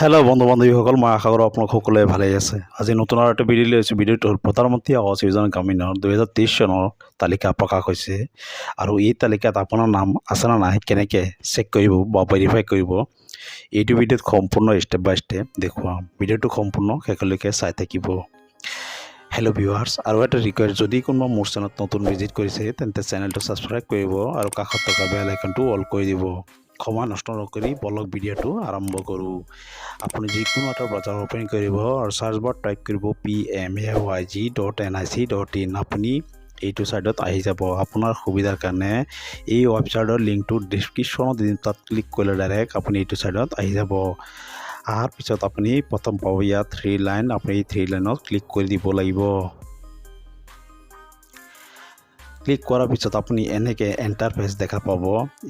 Hello' বন্ধু বান্ধৱীসকল, মই আশা কৰোঁ আপোনালোক সকলোৱে ভালেই আছে। আজি নতুন আৰু এটা ভিডিঅ' লৈ আহিছোঁ। ভিডিঅ'টো হ'ল প্ৰধানমন্ত্ৰী আৱাস যোজনা গ্ৰামীণৰ 2023 চনৰ তালিকা প্ৰকাশ হৈছে আৰু এই তালিকাত আপোনাৰ নাম আছে নে নাই, কেনেকৈ চেক কৰিব বা ভেৰিফাই কৰিব, এইটো ভিডিঅ'ত সম্পূৰ্ণ ষ্টেপ বাই ষ্টেপ দেখুৱাম। ভিডিঅ'টো সম্পূৰ্ণ শেষলৈকে চাই থাকিব। হেল্ল' ভিউৱাৰ্ছ, আৰু এটা ৰিকুৱেষ্ট, যদি কোনোবা মোৰ চেনেলত নতুন ভিজিট কৰিছে, তেন্তে চেনেলটো ছাবস্ক্ৰাইব কৰিব আৰু কাষত থকা বেল আইকনটো অল কৰি দিব। সময় নষ্ট নকৰি বলক, ভিডিঅ'টো আৰম্ভ কৰোঁ। আপুনি যিকোনো এটা ব্ৰাউজাৰ অ'পেন কৰিব আৰু চাৰ্চ বাৰত টাইপ কৰিব pmayg.nic.in। আপুনি এইটো ছাইডত আহি যাব। আপোনাৰ সুবিধাৰ কাৰণে এই ৱেবছাইটৰ লিংকটো ডিছক্ৰিপশ্যনত দিম। তাত ক্লিক কৰিলে ডাইৰেক্ট আপুনি এইটো ছাইডত আহি যাব। অহাৰ পিছত আপুনি প্ৰথম পাব ইয়াত থ্ৰী লাইন। আপুনি এই থ্ৰী লাইনত ক্লিক কৰি দিব লাগিব। ক্লিক কৰাৰ পিছত আপুনি এনেকৈ ইণ্টাৰফেচ দেখা পাব।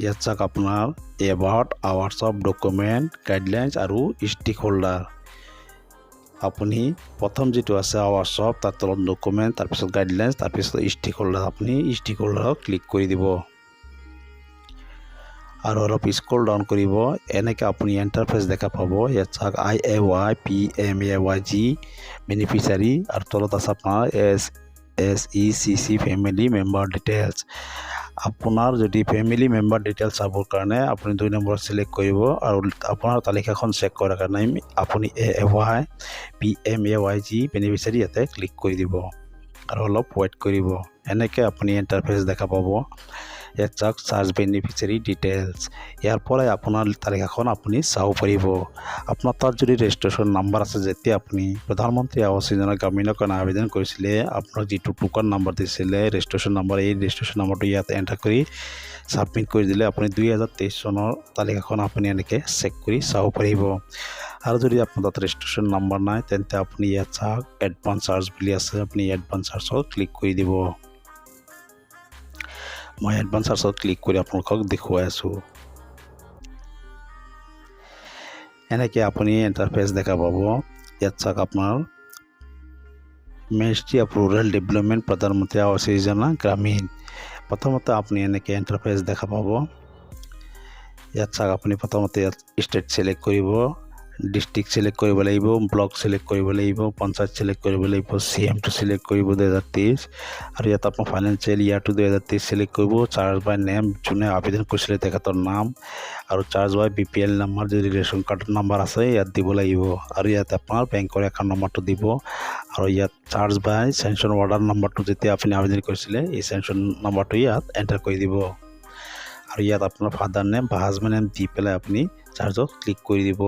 ইয়াত চাওক, আপোনাৰ এবাউট, আৱাস অফ ডকুমেণ্ট, গাইডলাইনছ আৰু ষ্টেক হোল্ডাৰ। আপুনি প্ৰথম যিটো আছে আৱাস অফ, তাৰ তলত ডকুমেণ্ট, তাৰপিছত গাইডলাইনছ, তাৰপিছত ষ্টেক হোল্ডাৰ। আপুনি ষ্টেক হোল্ডাৰত ক্লিক কৰি দিব আৰু অলপ স্ক্ৰল ডাউন কৰিব। এনেকৈ আপুনি ইণ্টাৰফেচ দেখা পাব। ইয়াত চাওক, IAY PMAYG beneficiary আৰু তলত আছে আপোনাৰ SSECC family member details। আপোনাৰ যদি ফেমিলি মেম্বাৰ ডিটেইলছ চাবৰ কাৰণে আপুনি 2 নম্বৰত চিলেক্ট কৰিব আৰু আপোনাৰ তালিকাখন চেক কৰাৰ কাৰণে আপুনি AAY PMAYG beneficiary ইয়াতে ক্লিক কৰি দিব আৰু অলপ ৱেইট কৰিব। এনেকৈ আপুনি ইণ্টাৰফেচ দেখা পাব। ইয়াত চাওক, চাৰ্চ বেনিফিচিয়াৰী ডিটেইলছ। ইয়াৰ পৰাই আপোনাৰ তালিকাখন আপুনি চাব পাৰিব। আপোনাৰ তাত যদি ৰেজিষ্ট্ৰেশ্যন নাম্বাৰ আছে, যেতিয়া আপুনি প্ৰধানমন্ত্ৰী আৱাস যোজনা গ্ৰামীণৰ কাৰণে আবেদন কৰিছিলে, আপোনাক যিটো টোকন নাম্বাৰ দিছিলে, ৰেজিষ্ট্ৰেশ্যন নাম্বাৰ, এই ৰেজিষ্ট্ৰেশ্যন নাম্বাৰটো ইয়াত এণ্টাৰ কৰি ছাবমিট কৰি দিলে আপুনি 2023 চনৰ তালিকাখন আপুনি এনেকৈ চেক কৰি চাব পাৰিব। আৰু যদি আপোনাৰ তাত ৰেজিষ্ট্ৰেশ্যন নাম্বাৰ নাই, তেন্তে আপুনি ইয়াত চাওক, এডভান্স চাৰ্চ বুলি আছে। আপুনি এডভান্স চাৰ্চত ক্লিক কৰি দিব। মই এডভান্স চাৰ্চত ক্লিক কৰি আপোনালোকক দেখুৱাই আছোঁ। এনেকৈ আপুনি ইণ্টাৰফেচ দেখা পাব। ইয়াত চাওক, আপোনাৰ মিনিষ্ট্ৰি অফ ৰুৰেল ডেভেলপমেণ্ট, প্ৰধানমন্ত্ৰী আৱাস যোজনা গ্ৰামীণ। প্ৰথমতে আপুনি এনেকৈ ইণ্টাৰফেচ দেখা পাব। ইয়াত চাওক, আপুনি প্ৰথমতে ইয়াত ষ্টেট চিলেক্ট কৰিব, ডিষ্ট্ৰিক্ট চিলেক্ট কৰিব লাগিব, ব্লক চিলেক্ট কৰিব লাগিব, পঞ্চায়ত চিলেক্ট কৰিব লাগিব, চি এমটো চিলেক্ট কৰিব 2023 আৰু ইয়াত আপোনাৰ ফাইনেন্সিয়েল ইয়াৰটো 2023 চিলেক্ট কৰিব। চাৰ্চ বাই নেম, যোনে আবেদন কৰিছিলে তেখেতৰ নাম আৰু চাৰ্চ বাই বিপিএল নাম্বাৰ, যদি ৰেচন কাৰ্ডৰ নাম্বাৰ আছে ইয়াত দিব লাগিব আৰু ইয়াত আপোনাৰ বেংকৰ একাউণ্ট নম্বৰটো দিব আৰু ইয়াত চাৰ্চ বাই চেংচন অৰ্ডাৰ নম্বৰটো, যেতিয়া আপুনি আবেদন কৰিছিলে, এই চেংচন নম্বৰটো ইয়াত এণ্টাৰ কৰি দিব আৰু ইয়াত আপোনাৰ ফাদাৰ নেম বা হাজবেণ্ড নেম দি পেলাই আপুনি চাৰ্চত ক্লিক কৰি দিব।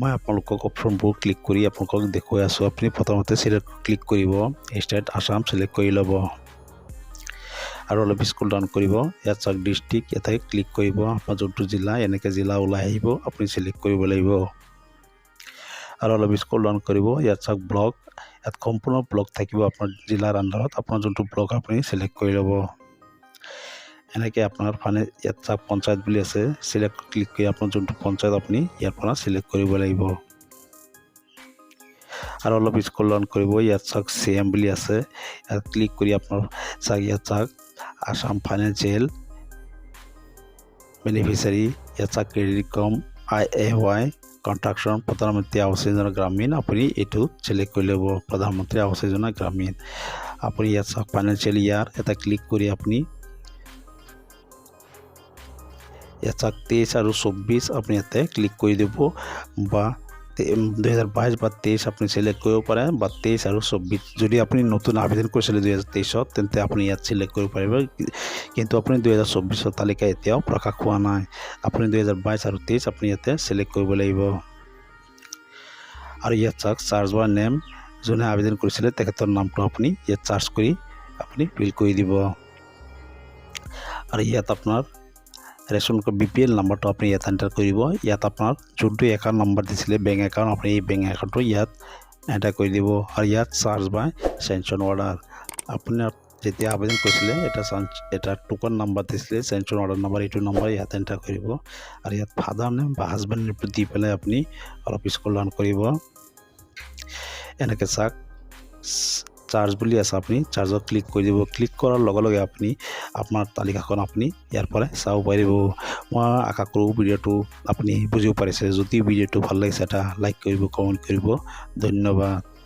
মই আপোনালোকক অপশ্যনবোৰ ক্লিক কৰি আপোনালোকক দেখুৱাই আছোঁ। আপুনি প্ৰথমতে চিলেক্ট ক্লিক কৰিব, ষ্টেট আছাম চিলেক্ট কৰি ল'ব আৰু অলপ স্ক্ৰল ডাউন কৰিব। ইয়াত চাওক, ডিষ্ট্ৰিক্ট, ইয়াতে ক্লিক কৰিব। আপোনাৰ যোনটো জিলা, এনেকৈ জিলা ওলাই আহিব, আপুনি চিলেক্ট কৰিব লাগিব আৰু অলপ স্ক্ৰল ডাউন কৰিব। ইয়াত চাওক, ব্লক। ইয়াত সম্পূৰ্ণ ব্লক থাকিব আপোনাৰ জিলাৰ আণ্ডাৰত। আপোনাৰ যোনটো ব্লক আপুনি চিলেক্ট কৰি ল'ব। এনেকৈ আপোনাৰ মানে ইয়াত চাওক, পঞ্চায়ত বুলি আছে। চিলেক্ট ক্লিক কৰি আপোনাৰ যোনটো পঞ্চায়ত আপুনি ইয়াৰ পৰা চিলেক্ট কৰিব লাগিব আৰু অলপ স্ক্ৰল ডাউন কৰিব। ইয়াত চাওক, চি এম বুলি আছে। ইয়াত ক্লিক কৰি আপোনাৰ চাওক, ইয়াত চাওক, আছাম ফাইনেন্সিয়েল বেনিফিচিয়াৰী। ইয়াত চাওক, ক্ৰেডিট কম আইএৱাই কনষ্ট্ৰাকশ্যন প্ৰধানমন্ত্ৰী আৱাস যোজনা গ্ৰামীণ। আপুনি এইটো চিলেক্ট কৰি ল'ব, প্ৰধানমন্ত্ৰী আৱাস যোজনা গ্ৰামীণ। আপুনি ইয়াত চাওক, ফাইনেন্সিয়েল ইয়াৰ, এটা ক্লিক কৰি আপুনি ইয়াত চাওক, 23 আৰু 24 আপুনি ইয়াতে ক্লিক কৰি দিব বা 2022 বা 23 আপুনি চিলেক্ট কৰিব পাৰে বা 23 আৰু 24 যদি আপুনি নতুন আবেদন কৰিছিলে 2023ত, তেন্তে আপুনি ইয়াত চিলেক্ট কৰিব পাৰিব। কিন্তু আপুনি 2024ৰ তালিকা এতিয়াও প্ৰকাশ হোৱা নাই। আপুনি 2022 আৰু 23 আপুনি ইয়াতে চিলেক্ট কৰিব লাগিব। আৰু ইয়াত চাওক, চাৰ্চ বাই নেম, যোনে আবেদন কৰিছিলে তেখেতৰ নামটো আপুনি ইয়াত চাৰ্চ কৰি আপুনি ফিল কৰি দিব। আৰু ইয়াত আপোনাৰ ৰেচন বিপিএল নাম্বাৰটো আপুনি ইয়াত এণ্টাৰ কৰিব। ইয়াত আপোনাৰ যোনটো একাউণ্ট নাম্বাৰ দিছিলে, বেংক একাউণ্ট, আপুনি এই বেংক একাউণ্টটো ইয়াত এণ্টাৰ কৰি দিব। আৰু ইয়াত চাৰ্চ বাই চেংচন অৰ্ডাৰ, আপোনাৰ যেতিয়া আবেদন কৰিছিলে এটা টোকন নাম্বাৰ দিছিলে, চেংচন অৰ্ডাৰ নাম্বাৰ, এইটো নাম্বাৰ ইয়াত এণ্টাৰ কৰিব। আৰু ইয়াত ফাদাৰ নেম বা হাজবেণ্ড নেমটো দি পেলাই আপুনি অলপ স্ক্ৰল ডাউন কৰিব। এনেকৈ চাওক। চাৰ্চ বুলি আছে, আপুনি চাৰ্চত ক্লিক কৰি দিব। ক্লিক কৰাৰ লগে লগে আপুনি আপোনাৰ তালিকাখন আপুনি ইয়াৰ পৰাই চাব পাৰিব। মই আশা কৰোঁ ভিডিঅ'টো আপুনি বুজিব পাৰিছে। যদি ভিডিঅ'টো ভাল লাগিছে, এটা লাইক কৰিব, কমেণ্ট কৰিব। ধন্যবাদ।